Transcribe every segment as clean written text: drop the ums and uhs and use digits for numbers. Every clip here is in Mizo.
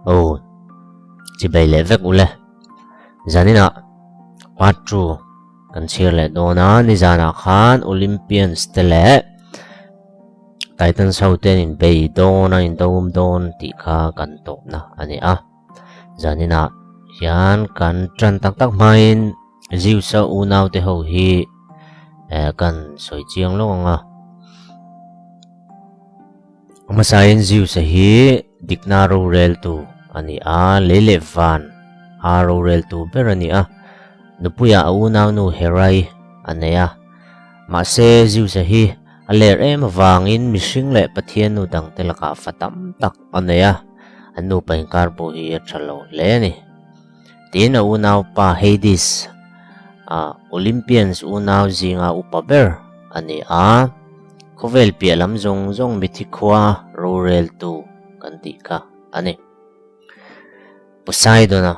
Aw chibei leh vek ule zaninah part 2 kan chhiar leh dawn a nizanah khan Olympians te leh Titans ho te an inbei dawn a indawm dawn tih kha kan tawpna a ni a zaninah hian kan tan tak tak hmain Zeus-a unau te ho hi eh kan sawi chiang lawk ang a. A hmasain Zeus-a hi dikna roreltu a ni a, lei leh van a roreltu ber a ni a. Nupuiah a unaunu Herai a nei a. Mahse, Zeus-a hi a ler em avangin mihring leh pathiannu dangte lakah fa tam tak a nei a, an nupa inkar pawh hi a tha lo hle a ni. Tin, a unaupa Hades, a Olympians unau zinga upa ber a ni a. Khawvel piah lam zawng zawng mithi khua roreltu kan tih kha a ni. Poseidon-a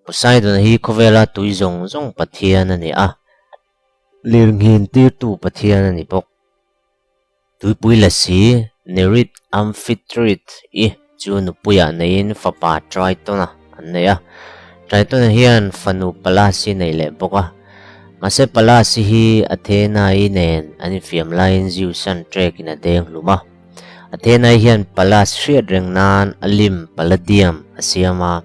Poseidon-a hi khawvela tui zawng zawng pathian a ni a, lirnghin tirtu pathian a ni bawk. Tuipui lasi Nereid Amphitrite-i chu nupuiah neiin fapa Triton-a an nei a. Triton-a hian fanu Pallas-i nei leh bawk a. Mahse Pallas-i hi Athena-i nen an infiam laiin Zeus-a'n trek-in a deng hlum a. Athena-i hian Pallas hriat reng nan a lim Palladium a siam a.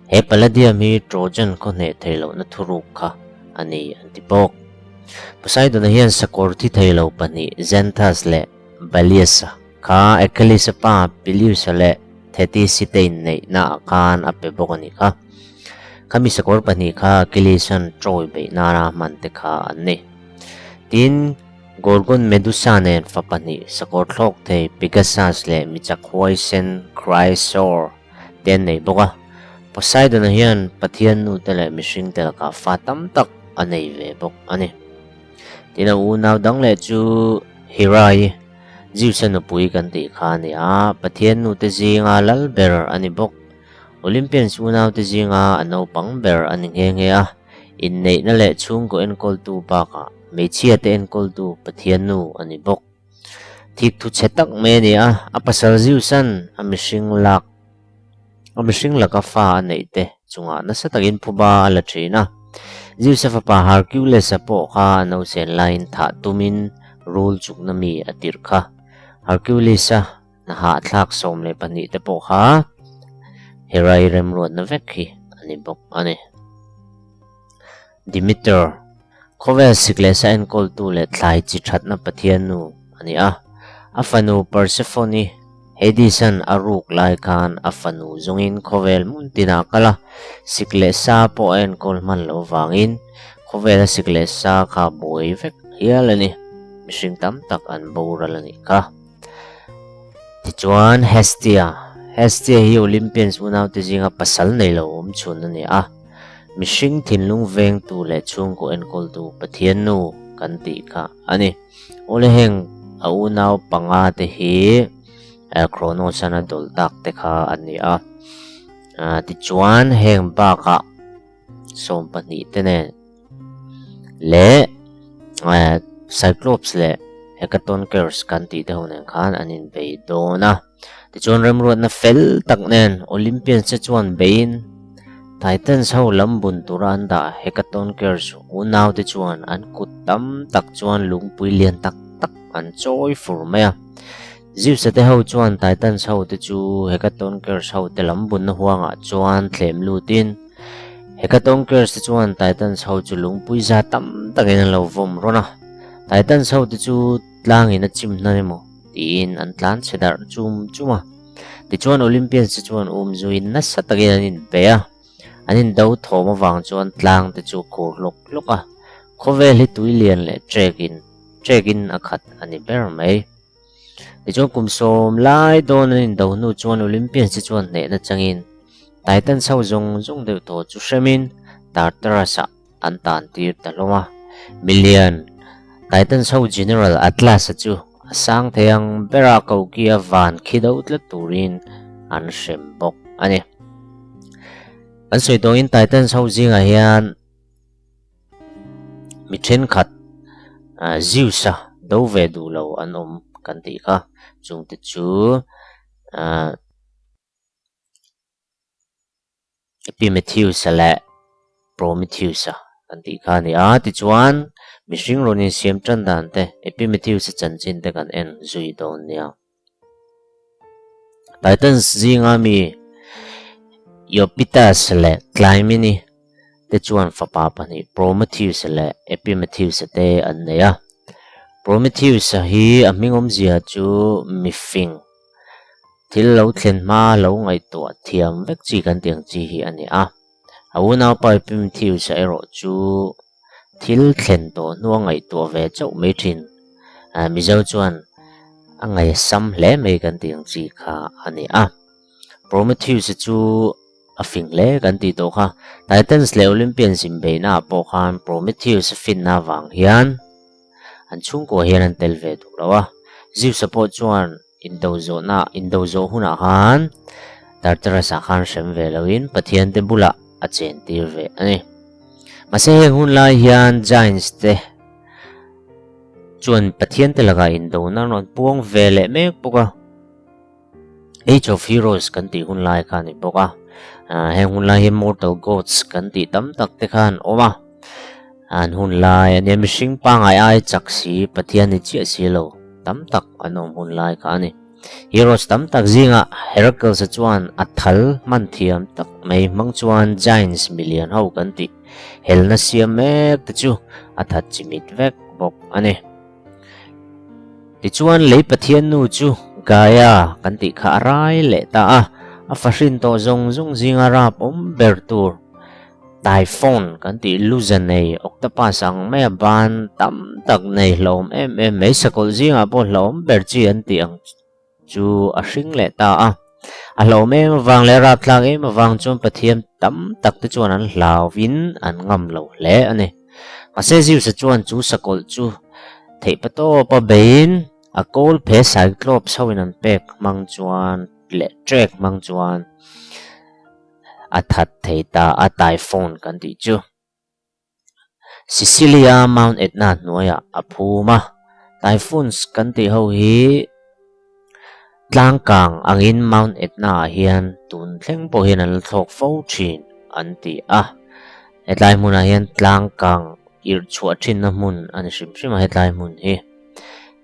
He Palladium hi Trojan khaw hneh thei lohna thuruk kha a ni an ti bawk. Poseidon-a hian sakawr thi thei lo pahnih Xanthus leh Balius-a kha Achilles-a pa Peleus-a leh Thetis-i te inneihna ah khan a pe bawk a nih kha. Khami sakawr pahnih kha Achilles-a'n Troy beih nana hman te kha an ni. Tin, Gorgon Medusa nen fa pahnih sakawr thlawk thei Pegasus leh michak huaisen Chrysaor te an nei bawk a. Poseidon-a hian Pathian nute leh mihringte lakah fa tam tak a nei ve bawk a ni. Tin, a unau dang leh chu Hera-i, Zeus-a nupui kan tih kha a ni a, Pathian nute zinga lal ber a ni bawk. Olympians unaute zinga a naupang ber a ni nghe nghe a, inneihna leh chhungkaw enkawltu bakah hmeichhiate enkawltu Pathian nu a ni bawk. Thik thu chhe tak mai a ni a, a pasal Zeus-a'n a mihring lak a mihring laka fa a neih te chungah nasa takin phuba a la thin a. Zeus-a fapa Hercules-a pawh kha a nausen laiin thah tumin rul chukna mi a tirh kha. Hercules-a hnahahthlak 12 te pawh kha Hera-i remruatna vek hi a ni bawk a ni. Demeter, Khawvel sik leh sa enkawltu leh thlai chi thatna Pathian nu a ni a. A fanu Persephone-i Hades-a'n a ruk lai khan a fanu zawngin khawvel hmun tinah a kal a, sik leh sa pawh a enkawl hman loh avangin khawvela sik leh sa kha buai vek hial a ni. Mihring tam tak an boral a nih kha. Tichuan Hestia, Hestia hi Olympians unaute zinga pasal nei lo awm chhun a ni a. Mihring thinlung vengtu leh chhungkaw enkawltu Pathian nu kan tih kha a ni. Awle heng a unau panga te hi Kronos-an a dawlh tak te kha a ni a. Tichuan heng bakah 12 te nen leh Cyclops leh Hecatonchires kan tih te ho nen khan an inbei dawn a. Tichuan remruatna fel tak nen Olympians te chuan beiin Titans ho lam bun tura an dah Hecatonchires unau te chuan an kut tam tak chuan lungpui lian tak tak an chawi fur mai a. Zeus-a te ho chuan Titans ho te chu Hecatonchires ho te lam bunna huangah chuan thlem lutin Hecatonchires te chuan Titans ho chu lungpui za tam takin an lo vawm rawn a. Titans ho te chu tlangin a chim hnan emaw tiin an tlan chhe darh chum chum a. Tichuan Olympians te chuan um zuiin nasa takin an inpe a, an indo thawm avang chuan tlang te chu khur hlawk hlawk a, khawvel hi tui lian leh trekin trekin a khat a ni ber mai. Tichuan kum sawm lai dawn an indo hnu chuan Olympians te chuan hnehna changin Titans ho zawng zawng deuh tawh chu hremin Tartarus-ah an tan tir ta hlawm a. Milian Titans ho General Atlas-a chu a sang thei ang bera kokia van khi do tlat turin an hrem bawk a ni. Kan sawi tawngin Titans ho zingah hian mi thenkhat Zeus-a do ve duh lo an awm kan tih kha. Chungte chu. Epimetheus-a leh Prometheus-a kan tih kha a ni a. Tichuan, mihring rawn insiam tan dan te, Epimetheus-a chanchin te kan en zui dawn nia. Titans zinga mi Iopitas leh Clymene te chuan fapa pahnih Prometheus-a leh Epimetheus-a te an nei a. Prometheus-a hi a hming awmzia chu mifing, thil lo thlen hma lo ngaihtuah thiam vek chi kan tih ang chi hi a ni a. A unaupa Epimetheus-a erawh chu thil thlen tawh hnua ngaihtuah ve chauh mai thin. Mizo chuan a ngaihsam hle mai kan tih ang chi kha a ni a. Prometheus-a chu a fing hle kan tih tawh kha. Titans leh Olympians inbeihnaah pawh khan Prometheus-a finna avang hian an chhungkua hian an tel ve duh lo a. Zeus-a pawh chuan Indo zawhna, Indo zawh hunah khan Tartarus-ah khan hrem ve loin Pathiante bulah a chen tir ve a ni. Mahse heng hun lai hian Giants te chuan Pathiante lakah indona an rawn puang ve leh mek bawk a. Age of Heroes kan tih hun lai kha a ni bawk a. Heng hun lai hi Mortal Gods kan tih tam tak te khan awm a. An hun lai a nia mihring pangngai ai chak si Pathian ni chiah si lo tam tak an awm hun lai kha a ni. Heroes tam tak zingah Heracles-a chuan a thal hman thiam tak mai hmang chuan Giants milian ho kan tih helna siam mek te chu a that chimit vek bawk a ni. Tichuan lei Pathian nu chu Gaia kan tih kha a rai leh ta a, a fahrin tawh zawng zawng zinga rap awm ber tur Typhoon kan tih luza nei octopus ang mai a ban tam tak nei hlauhawm em em mai sakawlh zingah pawh hlauhawm ber chi an tih ang chu a hring leh ta a. A hlauhawm em avang leh a rapthlak em avang chuan Pathian tam tak te chuan an hlauvin an ngam lo hle a ni. Mahse Zeus-a chuan chu sakawlh chu theihpa tawpa beiin a kawl phe Cyclops hoin an pek hmang chuan leh trek hmang chuan A that thei ta a typhoon kan tih chu. Sicilia Mount Etna hnuaiah a phum a. Typhoons kan tih ho hi tlangkang angin Mount Etna ah hian tun thleng pawh hian an la thlawk fo thin an ti a. Hetlai hmunah hian tlangkang irh chhuah thinna hmun a ni hrim hrim a hetlai hmun hi.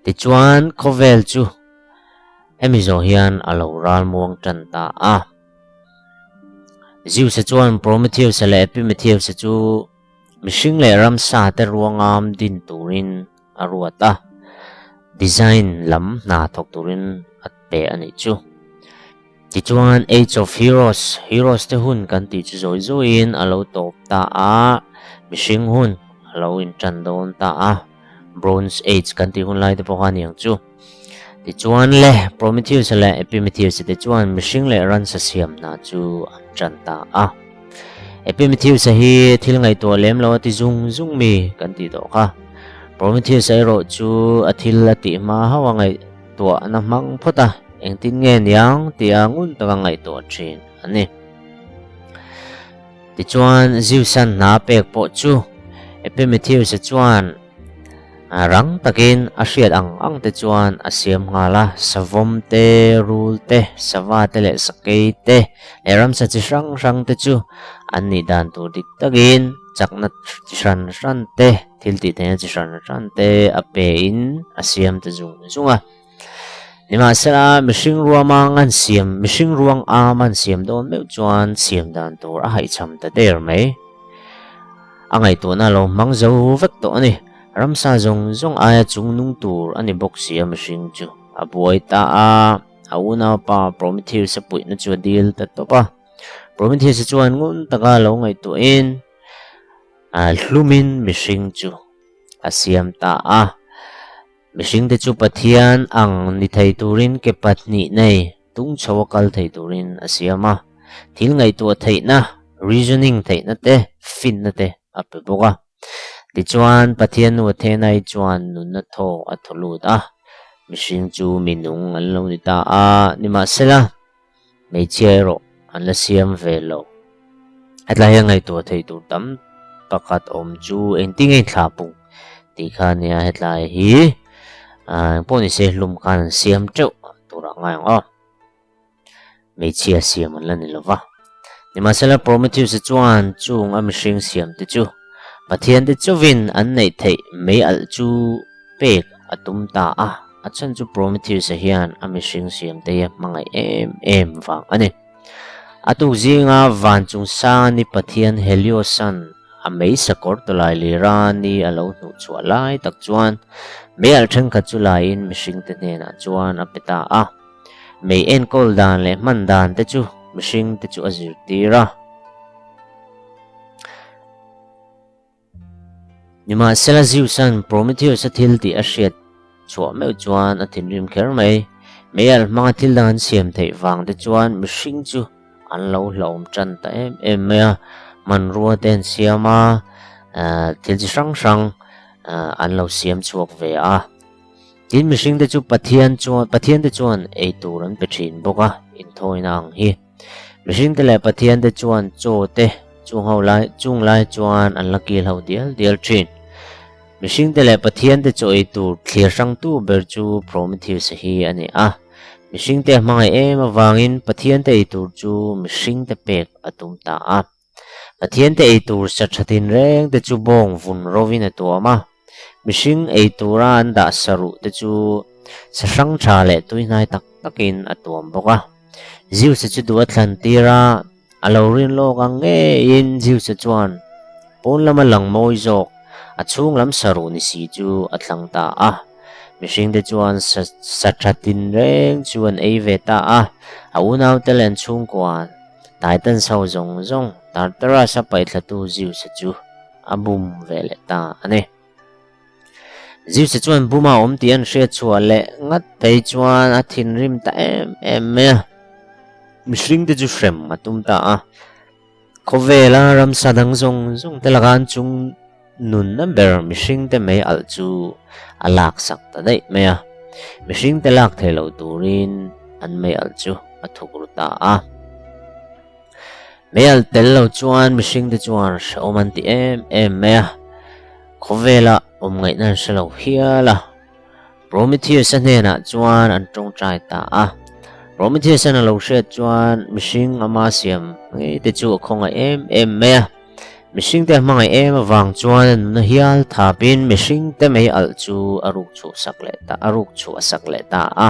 Tichuan khawvel chu hemi zawh hian a lo ralmuang tan ta a. Zeus-a chuan Prometheus-a leh Epimetheus-a chu mihring leh ramsa te ruangam din turin a ruat a, design lam hna thawk turin a pe a nih chu. Tichuan Age of Heroes, Heroes te hun kan tih chu zawi zawiin a lo tawp ta a, mihring hun a lo intan dawn ta a, Bronze Age kan tih hun lai te pawh kha a ni ang chu. Tichuan le, Prometheus-a leh Epimetheus-a te chuan mihring leh ransa siam hna chu an ṭan ta a. Epimetheus-a hi thil ngaihtuah lem lo a ti zung zung mi kan tih tawh kha. Prometheus-a erawh chu a thil a tih hma hauh a ngaihtuahna hmang phawt a, engtin nge niang tia ngun taka ngaihtuah ṭhin a ni. Tichuan, Zeus-a'n hna pek pawh chu Epimetheus-a chuan Rang takin a hriat ang ang te chuan a siam nghal a, savawm te, rul te, sava te leh sakei te leh ramsa chi hrang hrang te chu an nih dan tur dik takin chakna chi hran hran te, thil tih theihna chi hran hran te a pe in a siam ta zung zung a. Nimahsela, mihring ruama an siam, mihring ruang am an siam dawn meuh chuan siam dan tur a haihchham ta der mai. A ngaihtuahna lo hmang zo vek tawh a ni. Ramsa zawng zawng aia chung nung tur a ni bawk si a mihring chu a buai ta a, a unaupa Prometheus-a puihna chu a dil ta tawp a. Prometheus-a chuan ngun taka lo ngaihtuahin hlumin mihring chu a siam ta a. Mihringte chu Pathian ang ni thei turin ke pahnih nei tung chho a kal thei turin a siam a. Thil ngaihtuah theihna, reasoning theihna te, finna te a pe bawk a. Tichuan, Pathian nu Athenai chuan nunna thaw a thaw lut a. Mihring chu mi nung an lo ni ta a, nimahsela, hmeichhia erawh an la siam ve lo. Hetlai hian ngaihtuah theih tur tam pakhat awm chu engtin nge thla pung tih kha a nia hetlai hi engpawh ni se hlum khan an siam teuh turah ngai ang aw. Hmeichhia siam an la ni lo va. Nimahsela Prometheus-a chuan chung a mihring siamte chu Pathiante chauhin an neih theih mei alh chu pek a tum ta a, a chhan chu Prometheus-a hian a mihring siamte hi a hmangaih em em vang a ni. A tuk zinga van chung sanga ni Pathian Helios-a'n a mei sakawr tawlai lira ni a lo hnuh chhuah lai tak chuan mei alh thenkhat chu laiin mihringte hnenah chuan a pe ta a. Mei enkawl dan leh hman dan te chu mihring te chu a zirtir a. Nimahsela Zeus-a'n Prometheus-a thil tih a hriat chhuah meuh chuan a thinrim kher mai. Mei alh hmanga thil dang an siam theih vang te chuan mihring chu an lo hlauhawm tan ta em em mai a. Hmanrua te an siam a, thil chi hrang hrang an lo siam chhuak ve a. Tin, mihringte chu Pathian chuan Pathiante chuan ei tur an pe thin bawk a, inthawina ang hi. Mihringte leh Pathiante chuan chaw te chung ho lai chung lai chuan an la kil ho dial dial thin. Mihringte leh Pathiante chaw ei tur thlir hrangtu ber chu Prometheus-a hi a ni a. Mihringte a hmangaih em avangin Pathiante ei tur chu mihringte pek a tum ta a. Pathiante ei tur sa tha tinreng te chu bawng vun rovin a tuam a, mihring ei tura an dah saruh te chu sa hrang tha leh tuihnai tak takin a tuam bawk a. Zeus-a chu duh a thlan tir a, a lo rin lawk ang ngeiin Zeus-a chuan pawn lama lang mawi zawk a chhung lam saruh ni si chu a thlang ta a. Mihringte chuan sa sa tha tinreng chu an ei ve ta a, a unaute leh an chhungkua Titans ho zawng zawng Tartarus a paihtlatu Zeus-a chu a bum ve leh ta a ni. Zeus-a chuan bum a awm tih an hriat chhuah leh ngat phei chuan a thinrim ta em em mai a. Mihringte chu hrem a tum ta a. Khawvela ramsa dang zawng zawng te laka an chung nunna ber mihringte mei alh chu a laksak ta daih mai a. Mihringte lak thei lo turin an mei alh chu a thuk ru ta a. Mei alh tel lo chuan mihringte chuan hrehawm an ti em em mai a. Khawvela awm ngaihna an hre lo hial a. Prometheus-a hnenah chuan an tawngtai ta a. Prometheus-a'n a lo hriat chuan mihring ama siam ngei te chu a khawngaih em em mai a. Mihringte a hmangaih em avang chuan a nuna hial thapin mihringte mei alh chu a ruk chhuhsak leh ta a ruk chhuah sak leh ta a.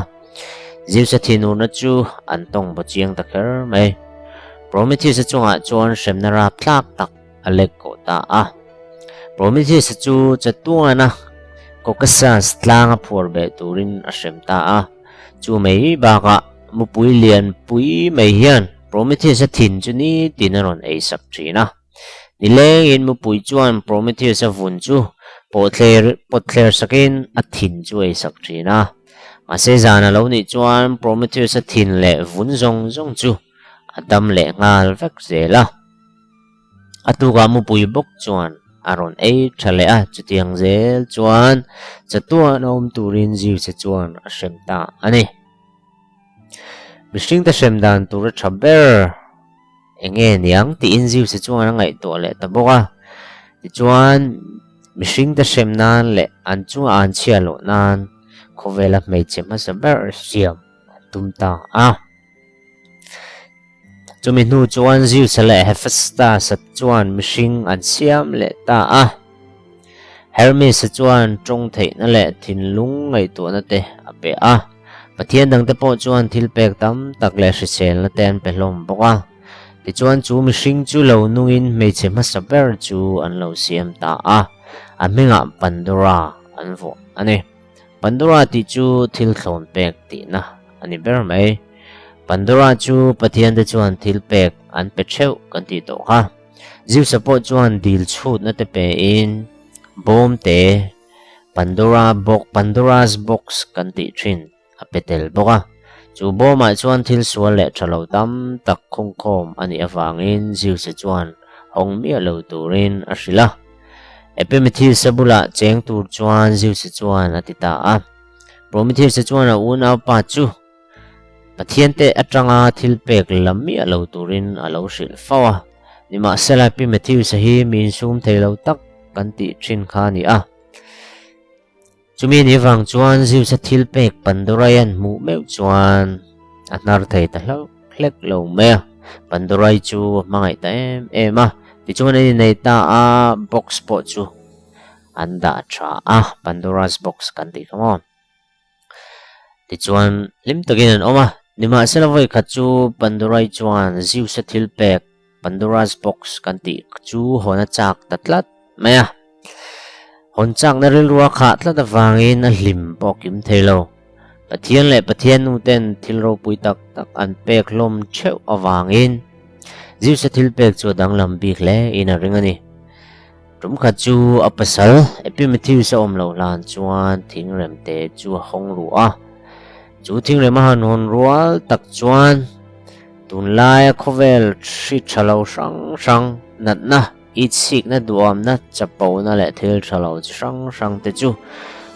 Zeus-a thinurna chu an tawng baw chiang ta kher mai. Prometheus-a chungah chuan hremna rapthlak tak a lek kawh ta a. Prometheus-a chu chatuana Caucasus tlanga phuar beh turin a hrem ta a. Chu mai bakah mupui lian pui mai hian Prometheus-a thin chu nitin a rawn ei sak thin a. Nilengin mupui chuan Prometheus-a vun chu pawhthler pawtthler sakin a thin chu a ei sak thin a. Mahse zan a lo nih chuan Prometheus-a thin leh vun zawng zawng chu a dam leh nghal vek zel a. A tukah mupui bawk chuan a rawn ei tha leh a, chutiang zel chuan chatuan a awm turin Zeus-a chuan a hrem ta a ni. Mihringte hrem dan tur a tha ber eng nge niang tiin Zeus-a chuan a ngaihtuah leh ta bawk a. Tichuan, mihringte hrem nan leh an chunga an chhiah loh nan khawvela hmeichhe hmasa ber siam an tum ta a. Chumi hnu chuan Zeus-a leh Hephaestus-a chuan mihring an siam leh ta a. Hermes-a chuan tawng theihna leh thinlung ngaihtuahna te a pe a. Pathian dangte pawh chuan thil pek tam tak leh hriselna te an pe hlawm bawk a. Tichuan chu mihring chu lo nungin hmeichhe hmasa ber chu an lo siam ta a, a hmingah Pandora an vuah a ni. Pandora tih chu thil thlawn pek tihna a ni ber mai. Pandora chu Pathiante chuan thil pek an pe theuh kan tih tawh kha. Zeus-a pawh chuan dil chhutna te pein bawm te Pandora box, Pandora's box kan tih thin a pe tel bawk a. Chu bawmah chuan thil sual leh tha lo tam tak khungkhawm a nih avangin Zeus-a chuan hawng miah lo turin a hrilh a. Epimetheus-a bulah cheng tur chuan Zeus-a chuan a ti ta a. Prometheus-a chuan a unaupa chu Pathiante atanga thil pek la miah lo turin a lo hrilh fo a. Nimahsela Epimetheus-a hi mi insum thei lo tak kan tih thin kha a ni a. Chumi ni vang chuan Zeus-a thil pek Pandora-i an hmuh meuh chuan a hnar thei ta hlauh hlek lo mai a. Pandorai chu a hmangaih ta em em a, tichuan an innei ta a, box pawh chu an dah tha a, Pandora's box kan tih kha maw. Tichuan hlim takin an awm a, nimahsela vawi khat chu Pandorai chuan Zeus-a thil pek Pandora's box kan tih chu hawn a chak ta tlat mai a. Hawn chakna rilru a khah tlat avangin a hlim pawh a kim thei lo. Pathian leh Pathian nu ten thil ropui tak tak an pek hlawm theuh avangin Zeus-a thil pek chu a danglam bik hle in a ring a ni. Tum khat chu a pasal Epimetheus a awm loh hlan chuan thingrem te chu a hawng ru a. Chu thingrem a han hawn rual tak chuan tunlaia khawvel hri tha lo hrang hrang natna Itsikna duamna, chapona leh thil tha lo chi hrang hrang te chu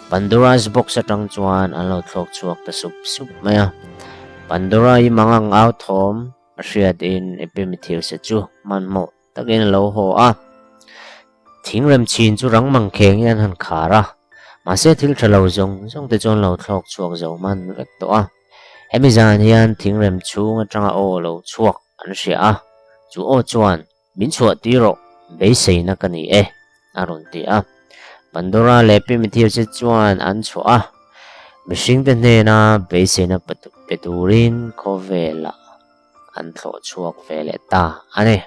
Pandora's box atang chuan an lo thlawk chhuak ta sup sup mai a. Pandora i mangang au thawm a hriatin Epimetheus-a chu hmanhmawh takin a lo haw a. Thingrem chhin chu rang mang khengin an han khar a, mahse thil tha lo zawng zawng te chu an lo thlawk chhuak zo hman vek tawh a. Hemi zan hian thingrem chhung atanga aw lo chhuak an hria a, chu aw chuan Min chhuah tir rawh, beiseina ka ni e, a rawn ti a. Pandora leh Epimetheus-te chuan an chhuah a, mihringte hnena beiseina pe turin khawvelah an thlawh chhuak ve leh ta a ni.